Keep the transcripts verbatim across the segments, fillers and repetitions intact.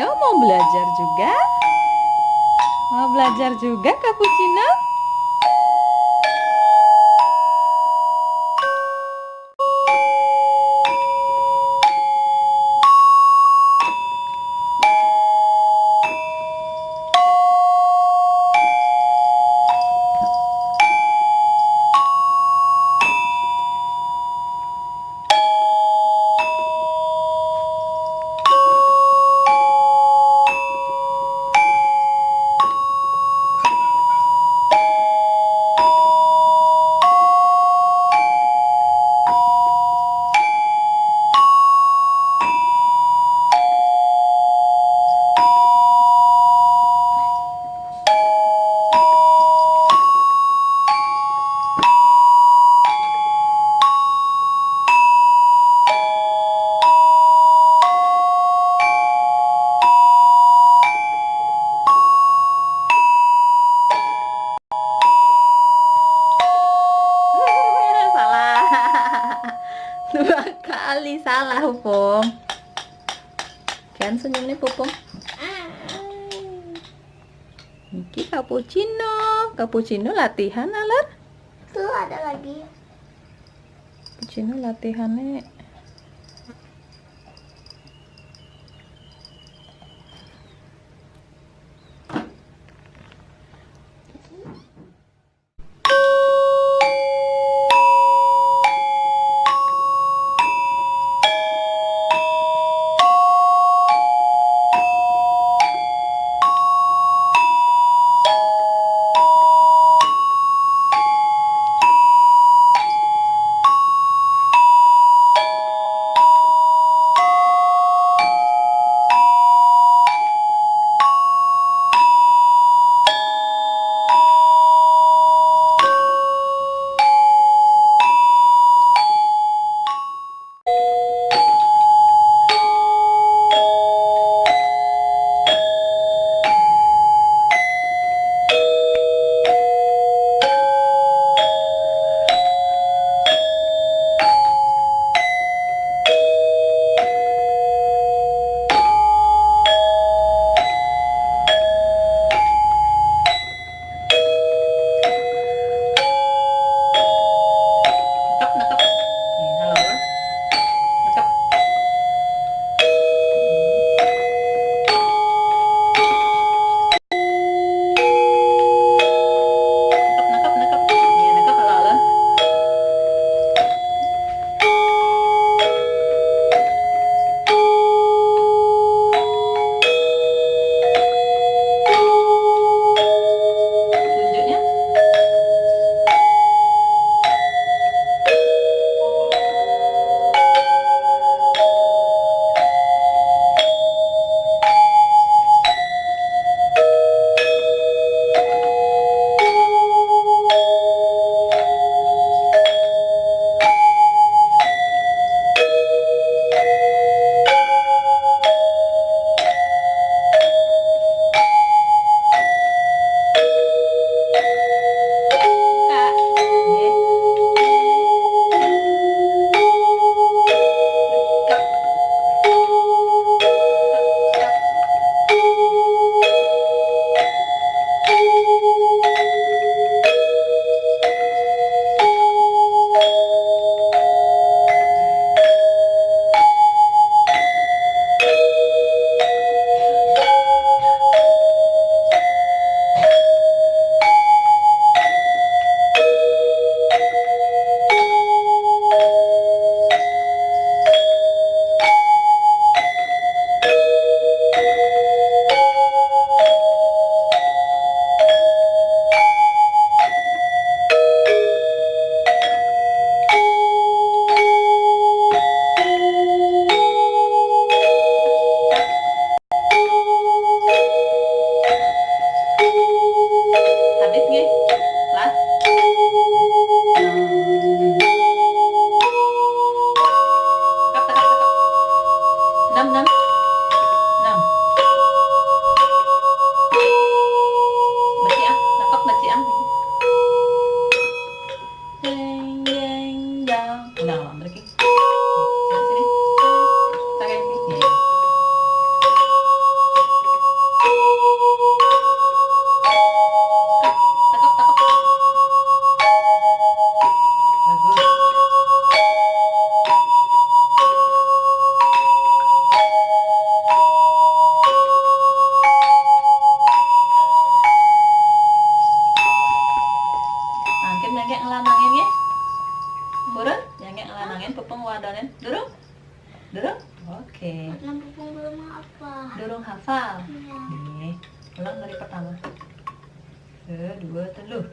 Mau belajar juga? Mau belajar juga, Cappuccino? Salah. Dua kali salah, Pupung. Kan senyum nih, Pupung. Niki cappuccino. Cappuccino latihan, Alar. Tuh ada lagi. Cappuccino latihannya. Angin pepeng wadanen. Durung? Durung? Oke. Lampu pun belum apa? Durung hafal? Iya. Nih, ulang dari pertama. Satu, dua, telu.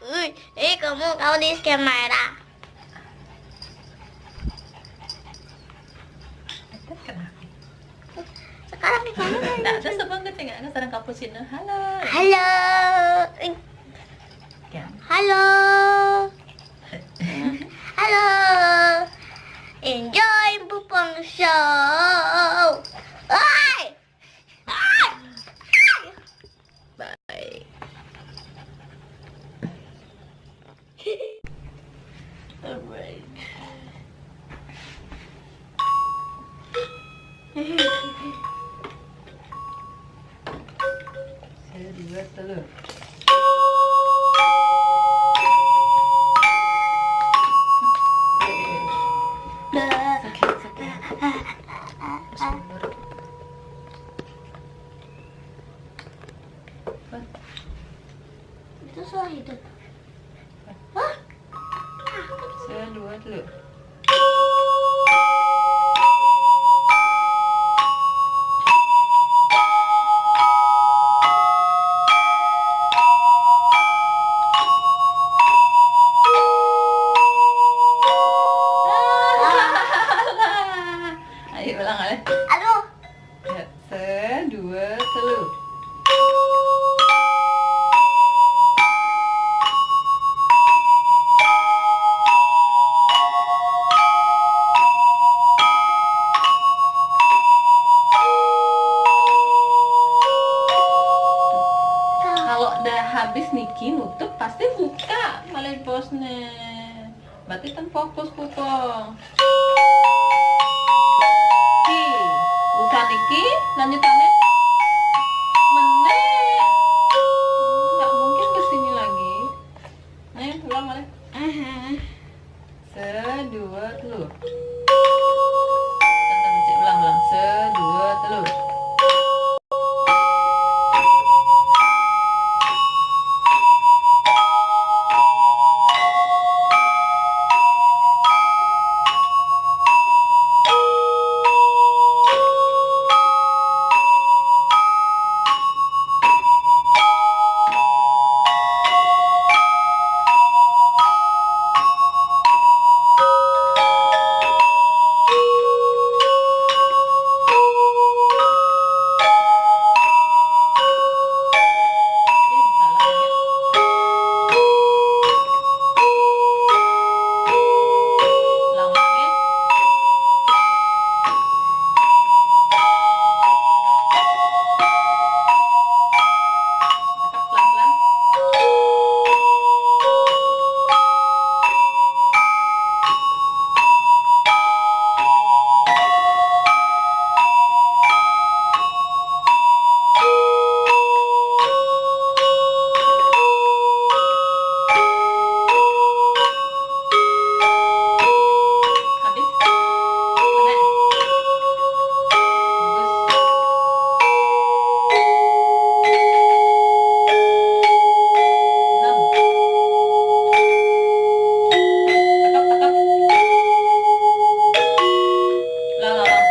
Ih, ih, kamu, kamu di kamera. Sekarang di mana? Nggak ada sebelum ketinggalan sekarang kapucino. Halo. Halo. Ih. Ya. Halo. Halo. Enjoy Bupong Show. Oi. Bye. Alright. Satu, dua, telu. It's okay, it's okay. Terus mundur. Itu suara itu. Hah? Satu, dua, telu. Dah habis niki nutup, pasti buka malih bosné. Berarti ten fokus pupung. Ki, usah niki, lanjutannya. Menék. Nggak mungkin ke sini lagi. Ayo, ulang malih. Sedua, telu. Ten, ten, cek ulang, ulang. Sedua, telu. Habis. Mana? Bagus. Enam. Cakep, cakep. Ulang, ulang, ulang.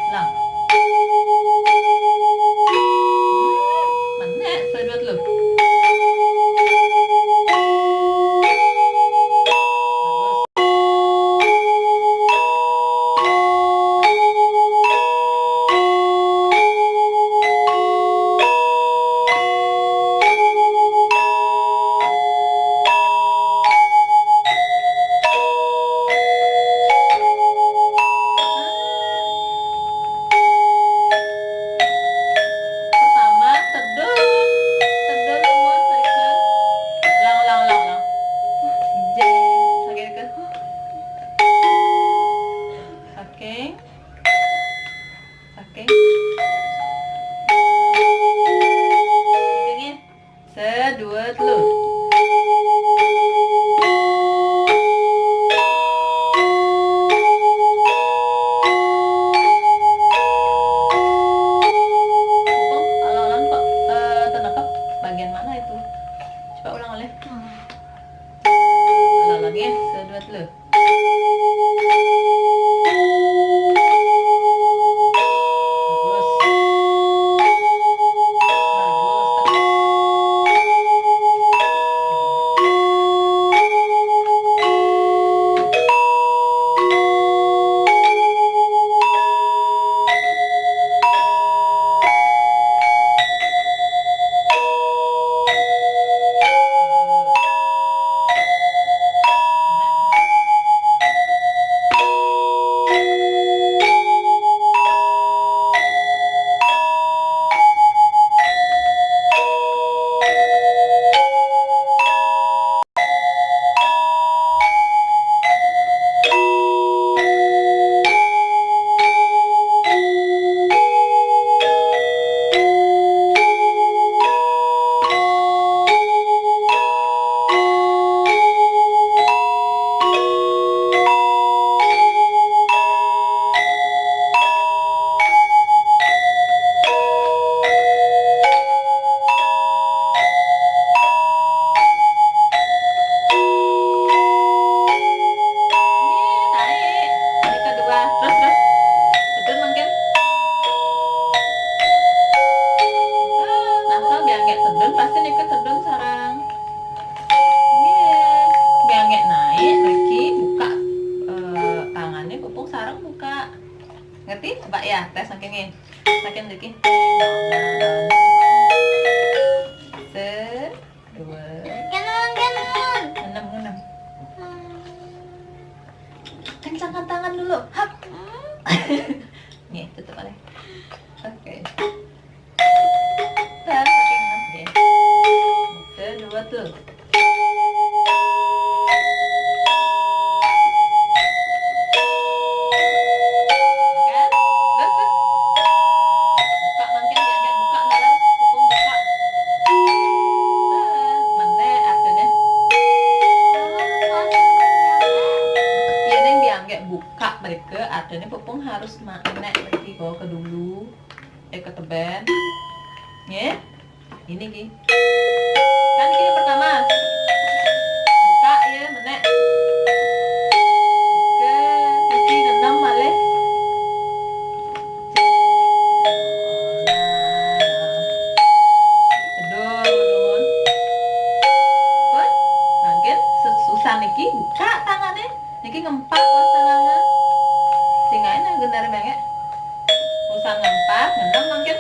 Ulang. Hmm, menék, sedot lu. Bagus. Pertama, tedun. Tedun, umur, periksa. Ulang, ulang, ulang, ulang. Jeng, sakit ke? Oke. Oke. Oke. Sedua, telu. Pupung, alang-alang kok, eh, tenekep bagian mana itu? Coba ulang oleh. Alang-alang ya, sedua, telu. Bagus. Bagus. Ini tarik. Ini kedua. Terus, terus. Tedun mungkin. Nah, asal diangkat tedun, pasti nika tedun sarang. Yes. Diangkat naik lagi, buka, eh, tangannya, pupung sarang buka. Ngerti? Coba ya, tes saking ini. Saking dikit. Sedua. Ganun, ganun. Enam, enam. Hmm. Kencangkan tangan dulu. Hap. Hmm. Nih, tutup oleh. Oke. Terus pakai enam, ya. Kedua tuh. Kan? Terus, terus. Buka mangkin, diangkat, buka, nalar, pupung, buka. Terus, mana artinya? Iya, Neng, diangkat, buka mereka, artinya pupung harus ma-, menek lagi, bawa ke dulu. Eh, ke teben. Ya. Ini ki. Kan ini pertama. Buka ya, menek. Oke, ini enam malih. Aduh, aduh. Pun, mangkin sus-, susah niki buka tangannya. Niki ngempak pas tangannya. Sing ae nang gendar bengek. Susah ngempak, ngenem mangkin.